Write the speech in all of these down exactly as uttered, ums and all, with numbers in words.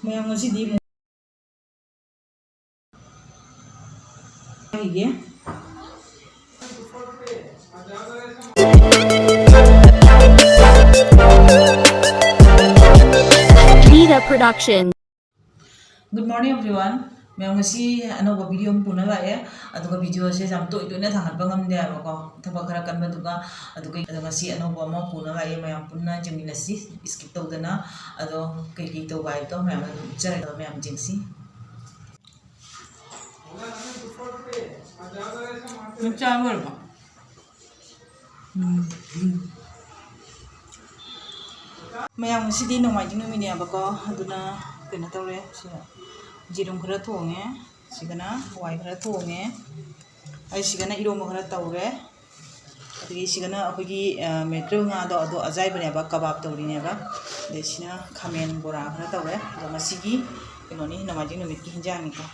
ꯃꯌꯥꯝ ꯉꯁꯤꯗꯤ ꯑꯃꯨꯛ ꯍꯥꯏꯒꯦ꯫ Vida Production. Good morning everyone. ꯃꯌꯥꯝ ꯉꯁꯤ ꯑꯅꯧꯕ ꯚꯤꯗꯤꯑꯣ ꯑꯃ ꯄꯨꯅ ꯂꯥꯛꯑꯦ꯫ ꯑꯗꯨꯒ ꯚꯤꯗꯤꯑꯣꯁꯦ ꯌꯥꯝ ꯇꯣꯏ ꯇꯣꯏꯅ ꯊꯥꯡꯒꯠꯄ ꯉꯝꯗꯦ ꯍꯥꯏꯕꯀꯣ, ꯊꯕꯛ ꯈꯔ ꯀꯟꯕꯗꯨꯒ꯫ ꯑꯗꯨꯒ ꯑꯗꯣ ꯉꯁꯤ ꯑꯅꯧꯕ ꯑꯃ ꯄꯨꯅ ꯂꯥꯛꯑꯦ, ꯃꯌꯥꯝ ꯄꯨꯟꯅ ꯌꯦꯡꯃꯤꯟꯅꯁꯤ ꯁ꯭ꯀꯤꯞ ꯇꯧꯗꯅ꯫ ꯑꯗꯣ ꯀꯩꯀꯩ ꯇꯧꯕ ꯍꯥꯏꯕꯗꯣ ꯃꯌꯥꯝ ꯑꯗꯨꯝ ꯎꯠꯆꯔꯒ ꯃꯌꯥꯝ ꯌꯦꯡꯁꯤ꯫ ꯅꯪ ꯆꯥ ꯂꯣꯏꯔꯕꯣ? ꯎꯝ, ꯎꯝ꯫ ꯃꯌꯥꯝ ꯉꯁꯤꯗꯤ ꯅꯣꯡꯃꯥꯏꯖꯤꯡ ꯅꯨꯃꯤꯠꯅꯦꯕꯀꯣ, ꯑꯗꯨꯅ ꯀꯩꯅꯣ ꯇꯧꯔꯦ, ꯁꯤ ꯌꯦꯔꯨꯝ ꯈꯔ ꯊꯣꯡꯉꯦ, ꯁꯤꯒꯅ ꯍꯋꯥꯏ ꯈꯔ ꯊꯣꯡꯉꯦ, ꯑꯩ ꯁꯤꯒꯅ ꯏꯔꯣꯝꯕ ꯈꯔ ꯇꯧꯔꯦ, ꯑꯗꯒꯤ ꯁꯤꯒꯅ ꯑꯩꯈꯣꯏꯒꯤ, ꯑ, ꯃꯦꯀ꯭ꯔꯦꯜ ꯉꯥꯗꯣ ꯑꯗꯣ ꯑꯖꯥꯏꯕꯅꯦꯕ, ꯀꯕꯥꯕ ꯇꯧꯔꯤꯅꯦꯕ, ꯑꯗꯩ ꯁꯤꯅ ꯈꯥꯃꯦꯟ ꯕꯣꯔꯥ ꯈꯔ ꯇꯧꯔꯦ꯫ ꯑꯗꯣ ꯉꯁꯤꯒꯤ ꯀꯩꯅꯣꯅꯤ, ꯅꯣꯡꯃꯥꯏꯖꯤꯡ ꯅꯨꯃꯤꯠꯀꯤ ꯍꯤꯟꯖꯥꯡꯅꯤꯀꯣ꯫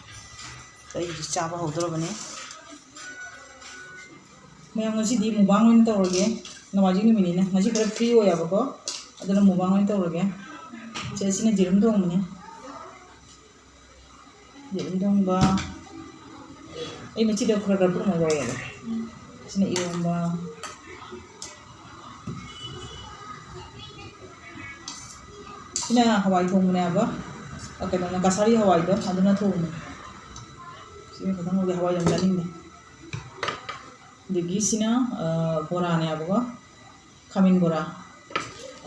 ꯑꯩ ꯍꯧꯖꯤꯛ ꯆꯥꯕ ꯍꯧꯗꯣꯔꯕꯅꯤ꯫ ꯃꯌꯥꯝ ꯉꯁꯤꯗꯤ ꯃꯨꯛꯕꯥꯡ ꯑꯣꯏꯅ ꯇꯧꯔꯒꯦ, ꯅꯣꯡꯃꯥꯏꯖꯤꯡ ꯅꯨꯃꯤꯠꯅꯤꯅ ꯉꯁꯤ ꯈꯔ ꯐ꯭ꯔꯤ ꯑꯣꯏꯌꯦꯕꯀꯣ, ꯑꯗꯨꯅ ꯃꯨꯛꯕꯥꯡ ꯑꯣꯏꯅ ꯇꯧꯔꯒꯦ꯫ ꯁꯦ, ꯁꯤꯅ ꯌꯦꯔꯨꯝ ꯊꯣꯡꯕꯅꯤ꯫ ꯌꯦꯔꯨꯝ ꯊꯣꯡꯕ꯫ ꯑꯩ ꯃꯆꯤꯗ ꯈꯔ ꯈꯔ ꯄꯨꯡꯉ ꯂꯧꯔꯒꯦ꯫ ꯁꯤꯅ ꯏꯔꯣꯝꯕ꯫ ꯁꯤꯅ ꯍꯋꯥꯏ ꯊꯣꯡꯕꯅꯦꯕ꯫ ꯑ, ꯀꯩꯅꯣꯅ, ꯀꯁꯥꯔꯤ ꯍꯋꯥꯏꯗꯣ, ꯑꯗꯨꯅ ꯊꯣꯡꯕꯅꯦ꯫ ꯁꯤꯅ ꯈꯤꯇꯪ ꯍꯧꯖꯤꯛ ꯍꯋꯥꯏ ꯌꯥꯝ ꯆꯥꯅꯤꯡꯗꯦ꯫ ꯑꯗꯒꯤ ꯁꯤꯅ, ꯑ, ꯕꯣꯔꯥꯅꯦꯕꯀꯣ꯫ ꯈꯥꯃꯦꯟ ꯕꯣꯔꯥ꯫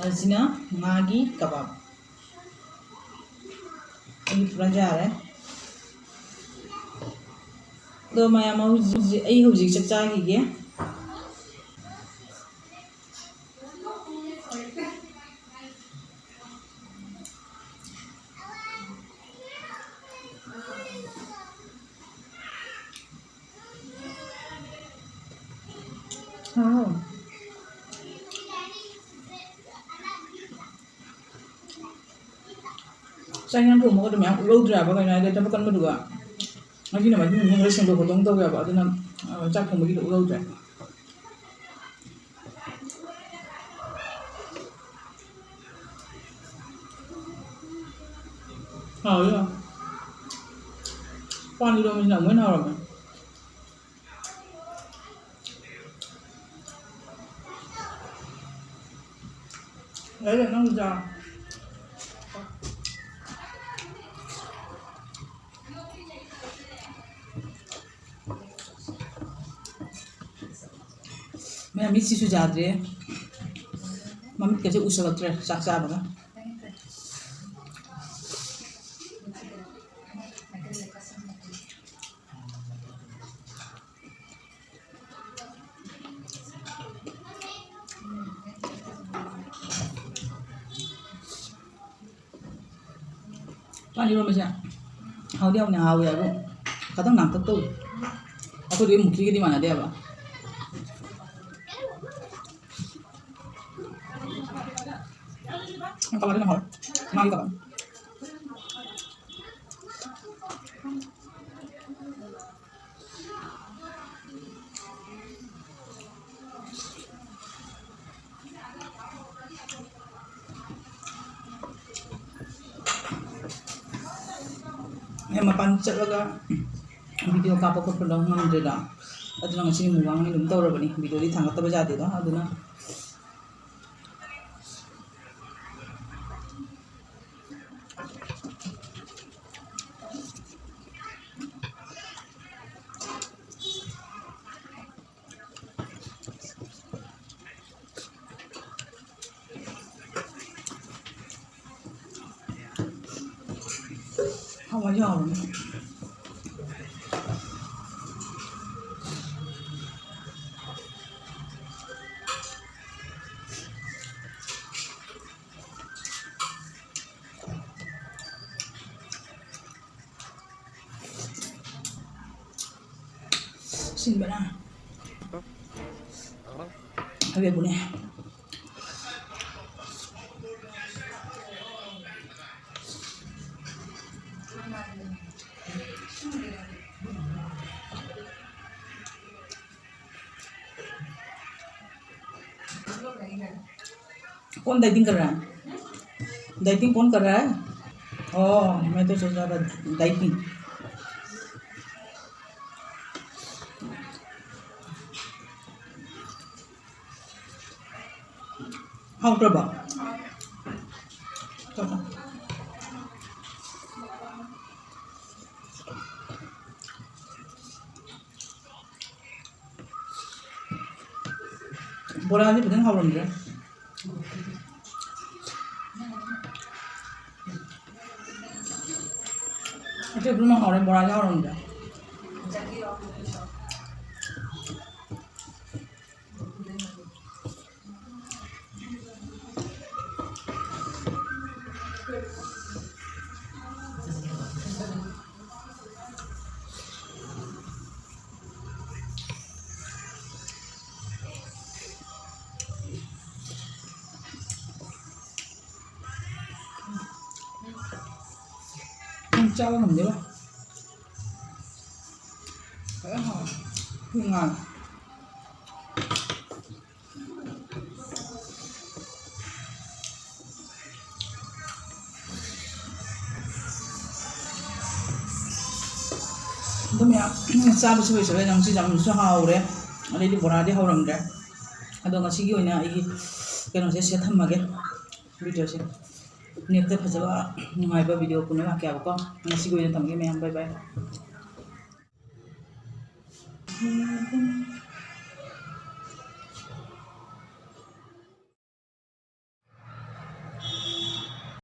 ꯑꯁꯤꯅ ꯉꯥꯒꯤ ꯀꯕꯥꯕ꯫ ꯑꯩꯒꯤ ꯄꯨꯔꯥ ꯌꯥꯔꯦ꯫ ꯑꯗꯣ ꯃꯌꯥꯝ ꯍꯧꯖꯤꯛ, ꯍꯧꯖꯤꯛ, ꯑꯩ ꯍꯧꯖꯤꯛ ꯆꯥꯛ ꯆꯥꯈꯤꯒꯦ꯫ ꯍꯥꯎ꯫ ꯆꯥꯛ ꯏꯟꯖꯥꯡ ꯊꯣꯡꯕꯒꯗꯣ ꯃꯌꯥꯝ ꯎꯠꯍꯧꯗ꯭ꯔꯦ ꯍꯥꯏꯕ, ꯀꯩꯅꯣ ꯍꯥꯏꯗꯤ ꯊꯕꯛ ꯀꯟꯕꯗꯨꯒ꯫ ꯉꯁꯤꯅ ꯃꯍꯤ ꯃꯅꯨꯡ ꯈꯔ ꯁꯦꯡꯗꯣꯛ ꯈꯣꯠꯇꯣꯛ ꯇꯧꯋꯦꯕ, ꯑꯗꯨꯅ, ꯑ, ꯆꯥꯛ ꯊꯣꯡꯕꯒꯤꯗꯣ ꯎꯠꯍꯧꯗ꯭ꯔꯦ꯫ ꯍꯥꯎꯋꯤ ꯌꯥꯝ꯫ ꯄꯥꯟ ꯏꯔꯣꯟꯕꯁꯤꯅ ꯑꯃꯨꯛ ꯍꯦꯟꯅ ꯍꯥꯎꯔꯝꯃꯦ꯫ ꯂꯩꯔꯦ ꯅꯪ ꯆꯥ꯫ ꯃꯌꯥꯝ ꯃꯤꯠꯁꯤꯁꯨ ꯌꯥꯗ꯭ꯔꯦ꯫ ꯃꯃꯤꯠꯀꯁꯦ ꯎꯁꯜꯂꯛꯇ꯭ꯔꯦ ꯆꯥꯛ ꯆꯥꯕꯒ꯫ ꯄꯥꯟ ꯏꯔꯣꯟꯕꯁꯦ ꯍꯥꯎꯗꯤ ꯍꯥꯎꯅ ꯍꯥꯎꯋꯦ ꯑꯗꯣ ꯈꯤꯇꯪ ꯅꯥꯡꯇꯛ ꯇꯧꯋꯤ꯫ ꯑꯩꯈꯣꯏꯗꯤ ꯃꯨꯈꯤꯒꯗꯤ ꯃꯥꯟꯅꯗꯦꯕ꯫ ꯀꯃꯥꯏꯅ ꯍꯥꯎꯋꯦ? ꯉꯥꯒꯤ ꯀꯃꯥꯏꯅ? ꯑꯩ ꯃꯄꯥꯟ ꯆꯠꯂꯒ video ꯀꯥꯞꯄ ꯈꯣꯠꯄꯗꯣ ꯉꯝꯗ꯭ꯔꯦꯗ꯫ ꯑꯗꯨꯅ ꯉꯁꯤꯗꯤ mukbang ꯑꯗꯨꯝ ꯇꯧꯔꯕꯅꯤ, videoꯗꯤ ꯊꯥꯡꯒꯠꯇꯕ ꯌꯥꯗꯦꯗꯣ꯫ ꯑꯗꯨꯅ ꯍꯋꯥꯏ ꯌꯥꯎꯔꯅꯤ꯫ ꯁꯤꯟꯕꯅ ꯍꯥꯏꯋꯦꯕꯨꯅꯦ꯫ कौन डाइटिंग कर रहा है? डाइटिंग कौन कर रहा है? Oh, tomato sauce ꯆꯥꯕ, dieting. ꯍꯥꯎꯇ꯭ꯔꯕꯣ? ꯕꯣꯔꯥꯗꯤ ꯐꯖꯅ ꯍꯧꯔꯝꯗ꯭ꯔꯦ꯫ ꯑꯇꯩ ꯄꯨꯝꯅꯃꯛ ꯍꯧꯔꯦ, ꯕꯣꯔꯥꯗꯤ ꯍꯧꯔꯝꯗ꯭ꯔꯦ꯫ ꯎꯝ, ꯆꯥꯕ ꯉꯝꯗꯦꯕ꯫ ꯐꯖꯅ ꯍꯥꯎꯋꯦ꯫ ꯉꯥ꯫ ꯑꯗꯨ ꯃꯌꯥꯝ ꯆꯥꯕꯁꯨ ꯂꯣꯏꯁꯤꯜꯂꯦ꯫ ꯉꯁꯤ ꯌꯥꯝꯅꯁꯨ ꯍꯥꯎꯔꯦ꯫ ꯑꯗꯩꯗꯤ ꯕꯣꯔꯥꯗꯤ ꯍꯧꯔꯝꯗ꯭ꯔꯦ꯫ ꯑꯗꯣ ꯉꯁꯤꯒꯤ ꯑꯣꯏꯅ ꯑꯩꯒꯤ ꯀꯩꯅꯣꯁꯦ ꯁꯤꯗ ꯊꯝꯃꯒꯦ, videoꯁꯦ꯫ Next ꯐꯖꯕ ꯅꯨꯡꯉꯥꯏꯕ video ꯄꯨꯟꯅ ꯂꯥꯛꯀꯦ ꯍꯥꯏꯕꯀꯣ꯫ ꯉꯁꯤꯒꯤ ꯑꯣꯏꯅ ꯊꯝꯃꯒꯦ ꯃꯌꯥꯝ, bye bye꯫